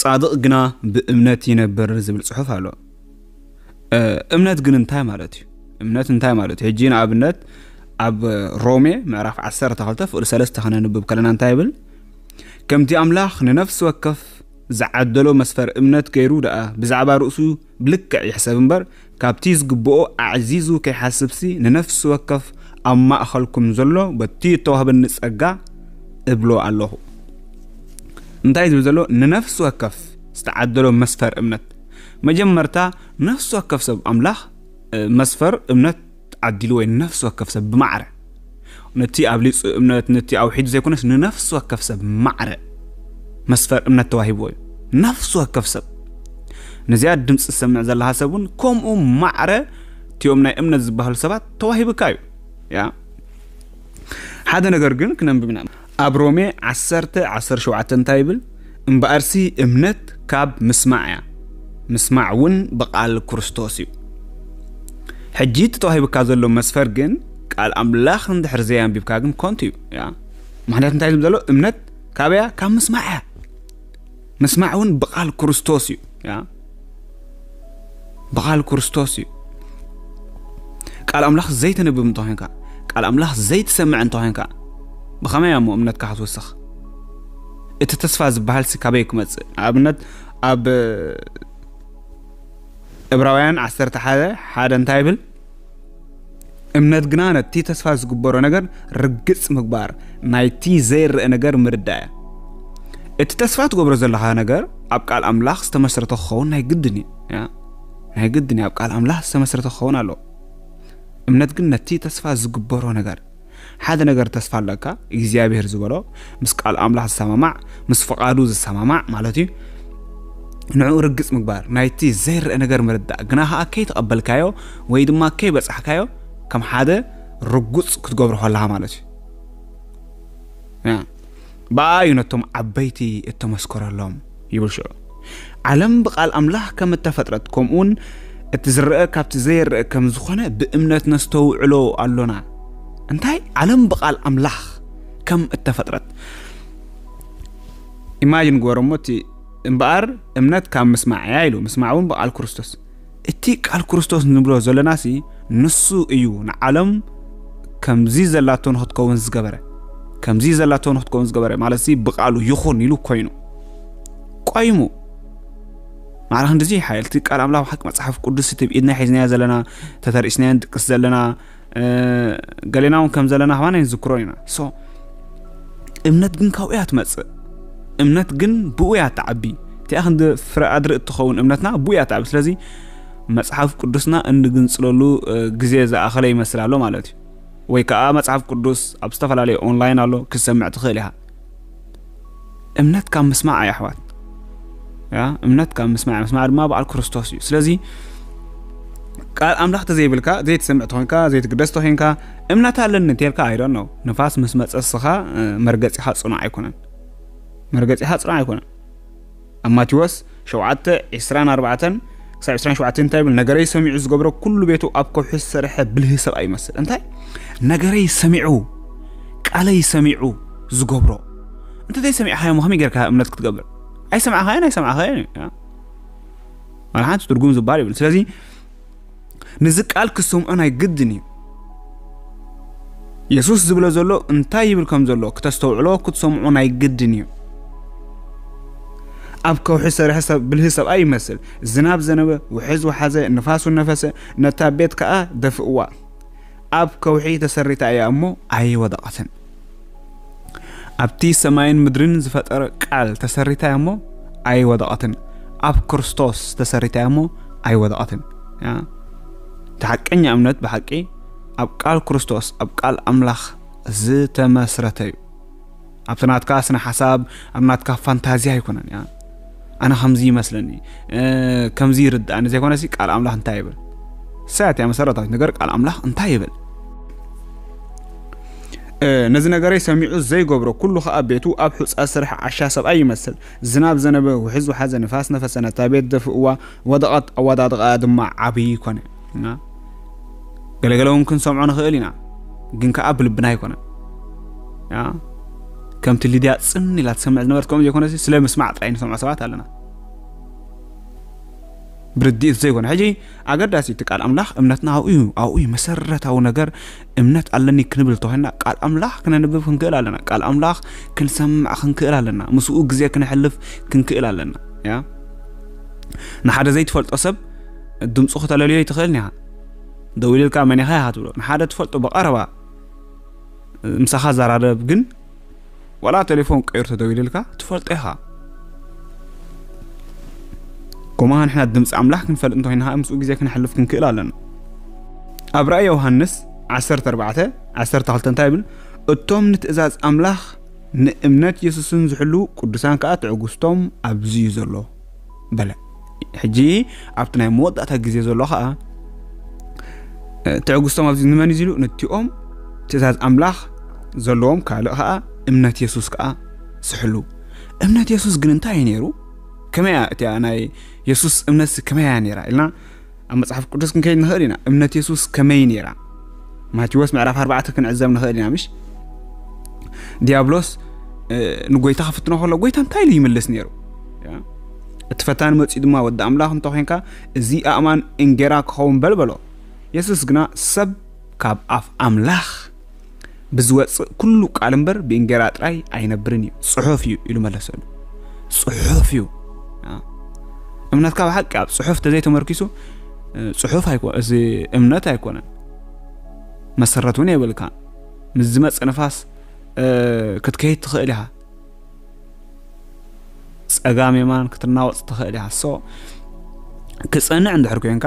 ጻድቕ ግና ብእምነት ይነብር ዝብል ጽሑፍ ኣሎ። እምነት ግን እንታይ ማለት እዩ? እምነት እንታይ ማለት እዩ? ሕጂ ንኣብነት ኣብ ሮሜ ምዕራፍ ዓሰርተ ክልተ ፍቕዲ ሰለስተ ከነንብብ ከለና እንታይ ይብል? ከምቲ ኣምላኽ ንነፍሲ ወከፍ ዝዓደሎ መስፈር እምነት ገይሩ ደኣ ብዛዕባ ርእሱ ብልክዕ ይሕሰብ እምበር፣ ካብቲ ዝግብኦ ኣዕዚዙ ከይሓስብሲ፣ ንነፍሲ ወከፍ ኣብ ማእኸልኩም ዘሎ በቲ እተዋህበኒ ጸጋ እብሎ ኣለኹ። እንታይ ዝብል ዘሎ? ንነፍሲ ወከፍ ዝተዓደሎ መስፈር እምነት። መጀመርታ ነፍሲ ወከፍ ሰብ ኣምላኽ መስፈር እምነት ዓዲሉ ወይ ነፍሲ ወከፍ ሰብ ብማዕረ ነቲ ኣብሊፁ እምነት ነቲ ኣውሒዱ ዘይኮነስ ንነፍሲ ወከፍ ሰብ ማዕረ መስፈር እምነት ተዋሂብዎ እዩ። ነፍሲ ወከፍ ሰብ ነዚኣ ድምፂ ዝሰምዕ ዘለኻ ሰብ እውን ከምኡ ማዕረ እቲኦም ናይ እምነት ዝበሃሉ ሰባት ተዋሂብካ እዩ። ያ ሓደ ነገር ግን ክነንብብ ኢና። ኣብ ሮሜ ዓሰርተ ዓሰርተ ሸውዓተ እንታይ ይብል? እምበኣርሲ እምነት ካብ ምስማዕ እያ፣ ምስማዕ እውን ብቓል ክርስቶስ እዩ። ሕጂ እቲ ተዋሂብካ ዘሎ መስፈር ግን ቃል ኣምላኽ እንድሕር ዘየንቢብካ ግን ከንቱ እዩ። ያ ምክንያቱ እንታይ ዝብል ዘሎ? እምነት ካበያ? ካብ ምስማዕ እያ። ምስማዕ እውን ብቓል ክርስቶስ እዩ። ያ ብቓል ክርስቶስ እዩ። ቃል ኣምላኽ ዘይተንብብ እንተኾይንካ፣ ቃል ኣምላኽ ዘይትሰምዕ እንተኾይንካ፣ ብኸመይ እሞ እምነትካ ክትውስኽ? እቲ ተስፋ ዝበሃልሲ ካበይ ክመጽእ? ንኣብነት ኣብ እብራውያን ዓሰርተ ሓደ ሓደ እንታይ ይብል? እምነት ግና ነቲ ተስፋ ዝግበሮ ነገር ርግጽ ምግባር፣ ናይቲ ዘይረአ ነገር ምርዳእ እያ። እቲ ተስፋ ትገብሮ ዘለኻ ነገር ኣብ ቃል ኣምላኽ ዝተመስረተ ክኸውን ናይ ግድን እዩ። ያ፣ ናይ ግድን እዩ፣ ኣብ ቃል ኣምላኽ ዝተመስረተ ክኸውን ኣለዎ። እምነት ግን ነቲ ተስፋ ዝግበሮ ነገር፣ ሓደ ነገር ተስፋ ኣለካ፣ እግዚኣብሔር ዝበሎ፣ ምስ ቃል ኣምላኽ ዝሰማማዕ፣ ምስ ፍቓዱ ዝሰማማዕ ማለት እዩ። ንዕኡ ርግጽ ምግባር፣ ናይቲ ዘይረአ ነገር ምርዳእ፣ ግና ኸኣ ከይተቐበልካዮ ወይ ድማ ከይበጻሕካዮ ከም ሓደ ርጉጽ ክትገብሮ ከለኻ ማለት እዩ። ያ፣ ብኣኣ እዩ ነቶም ዓበይቲ እተመስከረሎም ይብል። ሽዑ ዓለም ብቓል ኣምላኽ ከም እተፈጥረት፣ ከምኡውን እቲ ዝረአ ካብቲ ዘይረአ ከም ዝኾነ ብእምነት ነስተውዕሎ ኣሎና። እንታይ? ዓለም ብቓል ኣምላኽ ከም እተፈጥረት። ኢማጂን ግበሮ እሞ፣ እቲ እምበኣር እምነት ካብ ምስማዕ እያ ኢሉ፣ ምስማዕ እውን ብቓል ክርስቶስ። እቲ ቃል ክርስቶስ ንብሎ ዘለናሲ ንሱ እዩ ንዓለም ከምዚ ዘላቶ ንኽትከውን ዝገበረ። ከምዚ ዘላቶ ንኽትከውን ዝገበረ ማለትሲ ብቓሉ ይኹን ኢሉ ኮይኑ። ቆይሙ። ማዕረ ክንድዚ ሓይል እቲ ቃል ኣምላኽ ብሓቂ መጽሓፍ ቅዱስ እቲ ብኢድና ሒዝናዮ ዘለና፣ ተተርእስናዮ ንድቅስ ዘለና፣ እ፣ ገሌና እውን ከም ዘለና ከማን ኣይንዝክሮን ኢና። ሶ፣ እምነት ግን ካብኡ እያ ትመጽእ። እምነት ግን ብኡ እያ ትዓቢ። እቲኣ ክንዲ ፍረ ኣድሪ እትኸውን እምነትና ብኡ እያ ትዓቢ። ስለዚ መጽሓፍ ቅዱስና እንግንጽለሉ፣ እ፣ ግዜ ዝኣኸለ ይመስል ኣሎ ማለት እዩ። ወይ ከዓ መጽሓፍ ቅዱስ ኣብ ዝተፈላለዩ ኦንላይን ኣሎ፣ ክትሰምዕ ትኽእል ኢኻ። እምነት ካብ ምስማዕ እያ፣ ኣሕዋት። ያ፣ እምነት ካብ ምስማዕ እያ። ምስማዕ ድማ በዓል ክርስቶስ እዩ። ስለዚ ቃል ኣምላኽ ተዘይብልካ፣ ዘይትሰምዕ ተኾንካ፣ ዘይትግደስ ተኾንካ፣ እምነት ኣለኒ እንተልካ፣ I don't know። ንፋስ ምስ መጸ እስኻ፣ እ፣ መርገጺኻ ጽኑዕ ኣይኮነን። መርገጺኻ ጽኑዕ ኣይኮነን። ኣብ ማቴዎስ ሸውዓተ፣ ዕስራን ኣርባዕተን ክሳብ ዕስራን ሸውዓተን እንታይ ይብል? "ነገረይ ሰሚዑ ዝገብሮ ኩሉ ቤቱ ኣብ ከውሒ ዝሰርሐ ብልሂ ሰብኣይ ይመስል።" እንታይ? ነገረይ ሰሚዑ፣ ቃለይ ሰሚዑ ዝገብሮ። እንተ ዘይሰሚዕካዮ እሞ ከመይ ጌርካ እምነት ክትገብር? ኣይሰማዕካዮን ኣይሰማዕካዮን እዩ። ያ። ዋላ ሓንቲ ትርጉም ዝበሃል የብሉን። ስለዚ ነዚ ቃል ክትሰምዖ ናይ ግድን እዩ። የሱስ ዝብሎ ዘሎ እንታይ ይብል ከም ዘሎ ክተስተውዕሎ ክትሰምዖ ናይ ግድን እዩ። ኣብ ከውሒ ዝሰርሐ ሰብ ብልሂ ሰብኣይ ይመስል። ዝናብ ዘነበ፣ ውሕዝ ወሓዘ፣ ንፋስ እውን ነፈሰ፣ ነታ ቤት ከኣ ደፍእዋ። ኣብ ከውሒ ተሰሪታ እያ እሞ ኣይወደቐትን። ኣብቲ ሰማይን ምድርን ዝፈጠረ ቃል ተሰሪታ እያ እሞ ኣይወደቐትን። ኣብ ክርስቶስ ተሰሪታ እያ እሞ ኣይወደቐትን። ያ። እቲ ሓቀኛ እምነት ብሓቂ ኣብ ቃል ክርስቶስ፣ ኣብ ቃል ኣምላኽ ዝተመስረተ እዩ። ኣብቲ ናትካ ስነ ሓሳብ፣ ኣብ ናትካ ፋንታዝያ ኣይኮነን። ያ። ኣነ ከምዚ ይመስለኒ፣ እ፣ ከምዚ ይርድኣኒ ዘይኮነሲ ቃል ኣምላኽ እንታይ ይብል? እሳያ እቲያ መሰረታዊት ነገር ቃል ኣምላኽ እንታይ ይብል? እ፣ ነዚ ነገረይ ሰሚዑ ዘይገብሮ፣ ኩሉ ኸኣ ቤቱ ኣብ ሑጻ ስራሕ ዓሻ ሰብኣይ ይመስል። ዝናብ ዘነበ፣ ውሕዝ ወሓዘ፣ ንፋስ ነፈሰ፣ ነታ ቤት ደፍእዋ፣ ወደቐት፣ ኣወዳድቓኣ ድማ ዓብዪ ኮነ። እና ገለገለ እውን ክንሰምዖ ንኽእል ኢና፣ ግን ከኣ ብልብና ኣይኮነን። ያ፣ ከምቲ ሊድያ ጽን ኢላ ትሰምዕ ዝነበረት ከምኡ ዘይኮነሲ፣ ስለ ምስማዕ ጥራይ ንሰምዖ ሰባት ኣለና። ብርድኢት ዘይኮነ። ሕጂ ኣገዳሲ እቲ ቃል ኣምላኽ እምነትና ኣብኡ እዩ፣ ኣብኡ እዩ መሰረታዊ ነገር። እምነት ኣለኒ ክንብል ተኾይና ቃል ኣምላኽ ክነንብብ ክንክእል ኣለና። ቃል ኣምላኽ ክንሰምዕ ክንክእል ኣለና። ምስኡ ግዜ ክነሕልፍ ክንክእል ኣለና። ያ ንሓደ ዘይትፈልጦ ሰብ ድምፁ ክተለልዮ ይትኽእል ኒኻ። ደው ኢልካ መን ኢኻ ኢኻ ትብሎ። ንሓደ ትፈልጦ ብቐረባ ምሳኻ ዘራረብ ግን ዋላ ቴሌፎን ቀይሩ ተደዊልልካ ትፈልጦ ኢኻ። ከምኡ ንሕና ድምፂ ኣምላኽ ክንፈልጥ እንተኮይና ከዓ ምስኡ ግዜ ክነሕልፍ ክንክእል ኣለና። ኣብ ራእይ ዮሃንስ ዓሰርተ ኣርባዕተ ዓሰርተ ክልተ እንታይ ይብል? እቶም ንትእዛዝ ኣምላኽ ንእምነት የሱስን ዝሕሉ ቅዱሳን ከዓ ትዕግስቶም ኣብዚ እዩ ዘሎ በለ። ሕጂ ኣብቲ ናይ መወዳእታ ግዜ ዘሎ ከዓ ትዕግስቶም ኣብዚ ንመን እዩ ዝሉ? ነቲኦም ትእዛዝ ኣምላኽ ዘለዎም ካልእ ከዓ እምነት የሱስ ከዓ ዝሕሉ። እምነት የሱስ ግን እንታይ እዩ ነይሩ? ከመይ እያ እቲኣ ናይ የሱስ እምነት ከመይ እያ ነይራ ኢልና ኣብ መጽሓፍ ቅዱስ ክንከይድ ንኽእል ኢና። እምነት የሱስ ከመይ ነይራ? ማቴዎስ ምዕራፍ ኣርባዕተ ክንዕዘብ ንኽእል ኢና። ምሽ ዲያብሎስ ንጎይታ ክፍትኖ ከሎ ጎይታ እንታይ ኢሉ ይምልስ ነይሩ? እቲ ፈታኒ መጺኡ ድማ ወዲ ኣምላኽ እንተኾይንካ እዚ ኣእማን እንጌራ ክኸውን በል በሎ። የሱስ ግና ሰብ ካብ ኣፍ ኣምላኽ ብዝወፅእ ኩሉ ቃል እምበር ብእንጌራ ጥራይ ኣይነብርን እዩ፣ ፅሑፍ እዩ ኢሉ መለሰሉ። ፅሑፍ እዩ። እምነትካ ብሓቂ ኣብ ፅሑፍ ተዘይተመርኪሱ ፅሑፍ ኣይኮ እዚ እምነት ኣይኮነን። መሰረት እውን የብልካ። ምስ ዝመፅእ ንፋስ ክትከይድ ትኽእል ኢኻ። ፀጋም የማን ክትናወፅ ትኽእል ኢኻ። ሶ ክፀንዕ እንድሕር ኮንካ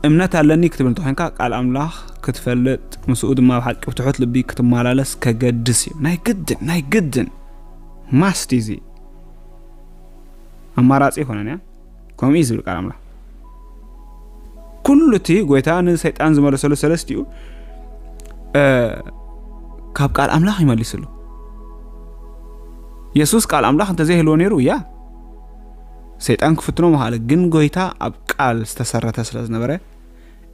እምነት ኣለኒ ክትብል እንተኮንካ ቃል ኣምላኽ ክትፈልጥ ምስኡ ድማ ብሓቂ ብትሑት ልቢ ክትመላለስ ከገድስ እዩ። ናይ ግድን ናይ ግድን ማስት እዚ ኣማራፂ ይኮነን እያ። ከምኡ እዩ ዝብል ቃል ኣምላኽ። ኩሉ እቲ ጎይታ ንሰይጣን ዝመለሰሉ ሰለስቲኡ ካብ ቃል ኣምላኽ ይመሊስሉ። የሱስ ቃል ኣምላኽ እንተዘይህልዎ ነይሩ እያ ሰይጣን ክፍትኖ ምኻለ። ግን ጎይታ ኣብ ቃል ዝተሰረተ ስለ ዝነበረ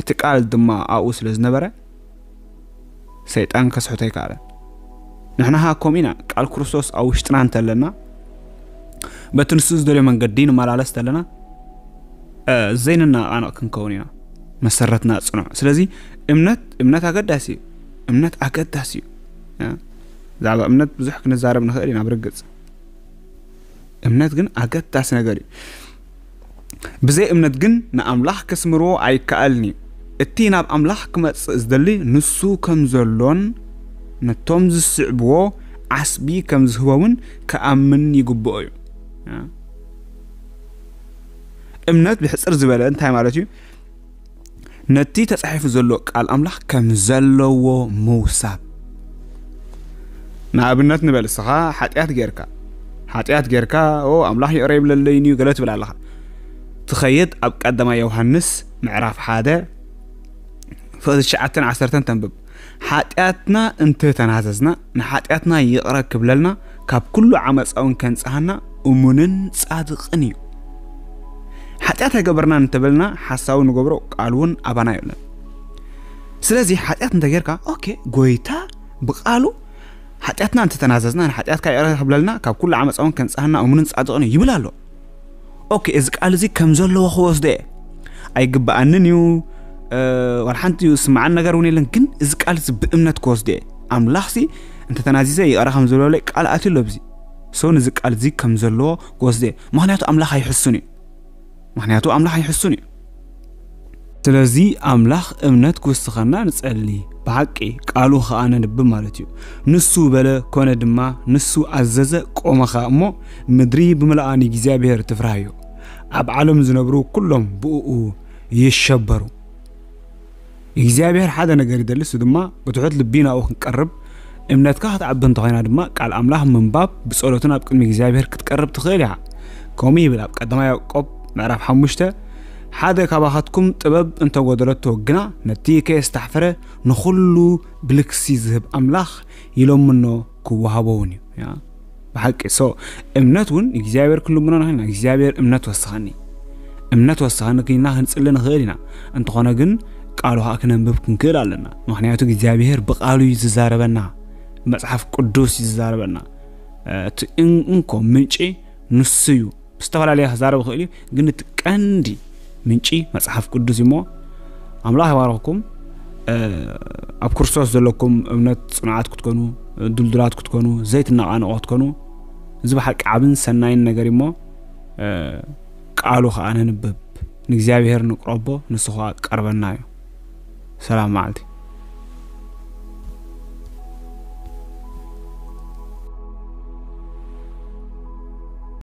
እቲ ቃል ድማ ኣብኡ ስለ ዝነበረ ሰይጣን ከስሕቶ ኣይከኣለን። ንሕና ኸዓ ከምኡ ኢና። ቃል ክርስቶስ ኣብ ውሽጥና እንተለና በቲ ንሱ ዝደልዮ መንገዲ ንመላለስ ተለና ዘይንናቃነቕ ክንከውን ኢና። መሰረትና ጽኑዕ። ስለዚ እምነት እምነት ኣገዳሲ እዩ። እምነት ኣገዳሲ እዩ። ብዛዕባ እምነት ብዙሕ ክንዛረብ ንኽእል ኢና ብርግጽ። እምነት ግን ኣገዳሲ ነገር እዩ። ብዘይ እምነት ግን ንኣምላኽ ከስምርዎ ኣይከኣልን እዩ። እቲ ናብ ኣምላኽ ክመጽእ ዝደሊ ንሱ ከም ዘሎን ነቶም ዝስዕብዎ ዓስቢ ከም ዝህቦምን ክኣምን ይግብኦ እዩ። እምነት ብሕጽር ዝበለ እንታይ ማለት እዩ? ነቲ ተጻሒፉ ዘሎ ቃል ኣምላኽ ከም ዘለዎ ምውሳብ። ንኣብነት ንበል፣ እስኻ ሓጢኣት ጌርካ፣ ሓጢኣት ጌርካ፣ "ኦ፣ ኣምላኽ ይቕረ ይብለለይን እዩ" ገለ ትብል ኣለኻ። ትኸይድ ኣብ ቀዳማይ ዮሃንስ ምዕራፍ ሓደ ፍቕዲ ትሽዓተን ዓሰርተን ተንብብ። ሓጢኣትና እንተተናዘዝና፣ ንሓጢኣትና ይቕረ ክብለልና፣ ካብ ኩሉ ዓመጻ እውን ከንጽሃና እሙንን ጻድቕን እዩ። ሓጢኣት ኣይገበርናን እንተበልና፣ ሓሳዊ ንገብሮ፣ ቃል እውን ኣባና የለን። ስለዚ ሓጢኣት እንተጌርካ፣ ኦኬ፣ ጎይታ ብቃሉ ሓጢኣትና እንተተናዘዝና፣ ንሓጢኣትካ ይቕረ ክብለልና፣ ካብ ኩሉ ዓመጻ እውን ከንጽሃና እሙንን ጻድቕን እዩ ይብል ኣሎ። ኦኬ፣ እዚ ቃል እዚ ከም ዘለዎ ክወስዶ እየ። ኣይግብኣንን እዩ፣ እ፣ ዋላ ሓንቲ እዩ ዝስምዓኒ ነገር እውን የለን፣ ግን እዚ ቃል እዚ ብእምነት ክወስዶ እየ። ኣምላኽሲ እንተተናዚዘ ይቕረ ከም ዝበለለይ ቃል ኣትዩ ኣሎ ኣብዚ። ሶ ነዚ ቃል እዚ ከም ዘለዎ ክወስዶ እየ። ምኽንያቱ ኣምላኽ ኣይሕሱን እዩ። ምኽንያቱ ኣምላኽ ኣይሕሱን እዩ። ስለዚ ኣምላኽ እምነት ክውስኸና ንጸሊ፣ ብሓቂ ቃሉ ኸኣ ነንብብ ማለት እዩ። ንሱ በለ ኮነ ድማ፣ ንሱ ኣዘዘ ቆመ ኸኣ እሞ፣ ምድሪ ብምልኣ ንእግዚኣብሔር ትፍራህዮ። ኣብ ዓለም ዝነብሩ ኩሎም ብእኡ ይሸበሩ። እግዚኣብሔር ሓደ ነገር ይደሊ፣ እሱ ድማ ብትሑት ልቢ ናብኡ ክንቀርብ፣ እምነትካ ክትዓቢ እንተኾይና ድማ ቃል ኣምላኽ ምንባብ፣ ብጸሎትን ኣብ ቅድሚ እግዚኣብሔር ክትቀርብ ትኽእል ኢኻ። ከምኡ ይብል ኣብ ቀዳማይ ያዕቆብ ምዕራፍ ሓሙሽተ፣ "ሓደ ካባኻትኩም ጥበብ እንተጎደለቶ ግና ነቲ ከየስታሕፈረ ንኹሉ ብልግሲ ዝህብ ኣምላኽ ይለምኖ ክወሃቦ እውን እዩ።" ያ። ብሓቂ። ሶ እምነት እውን እግዚኣብሔር ክንልምኖ ንኽእል ኢና። እግዚኣብሔር እምነት ወስኸኒ፣ እምነት ወስኸኒ ክኢልና ክንጽሊ ንኽእል ኢና። እንተኾነ ግን ቃሉ ኸዓ ክነንብብ ክንክእል ኣለና። ምኽንያቱ እግዚኣብሔር ብቃሉ እዩ ዝዛረበና፣ መጽሓፍ ቅዱስ እዩ ዝዛረበና። እ፣ እቲ እን-፣ እንኮ ምንጪ ንሱ እዩ። ብዝተፈላለየ ክዛረብ ይኽእል እዩ፣ ግን እቲ ቀንዲ ምንጪ መጽሓፍ ቅዱስ እዩ እሞ ኣምላኽ ይባርኽኩም። ኣብ ክርስቶስ ዘለኩም እምነት ጽኑዓት ክትኮኑ፣ ድልዱላት ክትኮኑ፣ ዘይትነቓነቑ ክትኮኑ፣ እዚ ብሓቂ ዓብን ሰናይን ነገር እዩ እሞ ቃሉ ከዓ ነንብብ፣ ንእግዚኣብሔር ንቅረቦ፣ ንሱ ከዓ ቀርበና እዩ። ሰላም መዓልቲ።